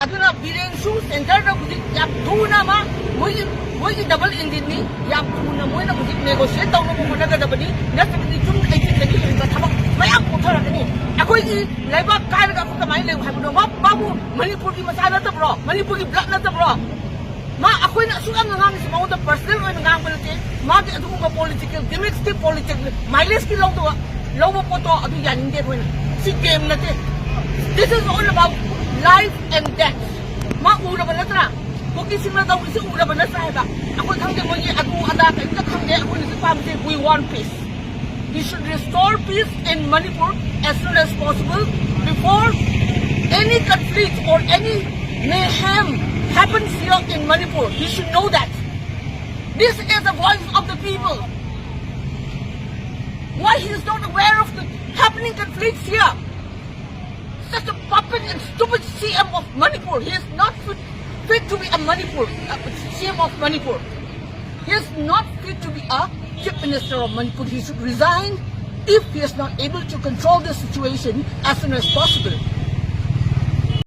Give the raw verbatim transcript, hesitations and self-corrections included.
ꯑꯗꯨꯅ ꯕꯤꯔꯦꯟꯁꯨ ꯁꯦꯟꯇꯔꯗ ꯍꯧꯖꯤꯛ ꯌꯥꯝ ꯊꯨꯅ ꯑꯃ ꯃꯣꯏꯒꯤ ꯃꯣꯏꯒꯤ ꯗꯕꯜ ꯏꯟꯖꯤꯟꯅꯤ, ꯌꯥꯝ ꯊꯨꯅ ꯃꯣꯏꯅ ꯍꯧꯖꯤꯛ ꯅꯦꯒꯣꯁꯤꯌꯦꯠ ꯇꯧꯅꯕ ꯍꯣꯠꯅꯒꯗꯕꯅꯤ꯫ ꯅꯠꯇ꯭ꯔꯒꯗꯤ ꯖꯨꯟ ꯑꯩꯇꯤꯟꯗꯒꯤ ꯍꯦꯟꯕ ꯊꯕꯛ ꯃꯌꯥꯝ ꯄꯣꯛꯊꯔꯛꯀꯅꯤ꯫ ꯑꯩꯈꯣꯏꯒꯤ ꯂꯩꯕꯥꯛ ꯀꯥꯏꯔꯒ ꯑꯩꯈꯣꯏ ꯀꯃꯥꯏꯅ ꯂꯩꯌꯨ ꯍꯥꯏꯕꯅꯣ? ꯃꯥ- ꯃꯥꯕꯨ ꯃꯅꯤꯄꯨꯔꯒꯤ ꯃꯆꯥ ꯅꯠꯇꯕ꯭ꯔꯣ? ꯃꯅꯤꯄꯨꯔꯒꯤ ꯕ꯭ꯂꯠ ꯅꯠꯇꯕ꯭ꯔꯣ? ꯃꯥ ꯑꯩꯈꯣꯏꯅ ꯑꯁꯨꯛ ꯌꯥꯝꯅ ꯉꯥꯡꯉꯤꯁꯤ ꯃꯉꯣꯟꯗ ꯄꯔꯁꯅꯦꯜ ꯑꯣꯏꯅ ꯉꯥꯡꯕ ꯅꯠꯇꯦ꯫ ꯃꯥꯒꯤ ꯑꯗꯨꯒꯨꯝꯕ ꯄꯣꯂꯤꯇꯤꯀꯦꯜ ꯒꯤꯃꯤꯛꯁꯀꯤ ꯄꯣꯂꯤꯇꯤꯀꯦꯜ ꯃꯥꯏꯂꯦꯖꯀꯤ ꯂꯧꯗꯕ ꯂꯧꯕ ꯄꯣꯠꯇꯣ ꯑꯗꯨ ꯌꯥꯅꯤꯡꯗꯦ ꯑꯩꯈꯣꯏꯅ꯫ ꯁꯤ ꯒꯦꯝ ꯅꯠꯇꯦ꯫ This is all about life and death. ꯃꯥ ꯎꯔꯕ ꯅꯠꯇ꯭ꯔꯥ? ꯀꯨꯀꯤꯁꯤꯡꯅ ꯇꯧꯔꯤꯁꯤ ꯎꯔꯕ ꯅꯠꯇ꯭ꯔꯥ ꯍꯥꯏꯕ? ꯑꯩꯈꯣꯏ ꯈꯪꯗꯦ, ꯃꯣꯏꯒꯤ ꯑꯗꯨ ꯑꯗꯥ ꯀꯔꯤꯝꯇ ꯈꯪꯗꯦ꯫ ꯑꯩꯈꯣꯏꯅ ꯍꯧꯖꯤꯛ ꯄꯥꯝꯃꯤꯁꯦ, we want peace. He should restore peace in Manipur as soon as possible before any conflict or any mayhem happens here in Manipur. He should know that. This is the voice of the people. Why he is not aware of the happening conflicts here? Such a puppet and stupid C M of Manipur. He is not fit, fit to be a Manipur, a C M of Manipur. He is not fit to be a Chief Minister of Manipur. He should resign if he is not able to control the situation as soon as possible.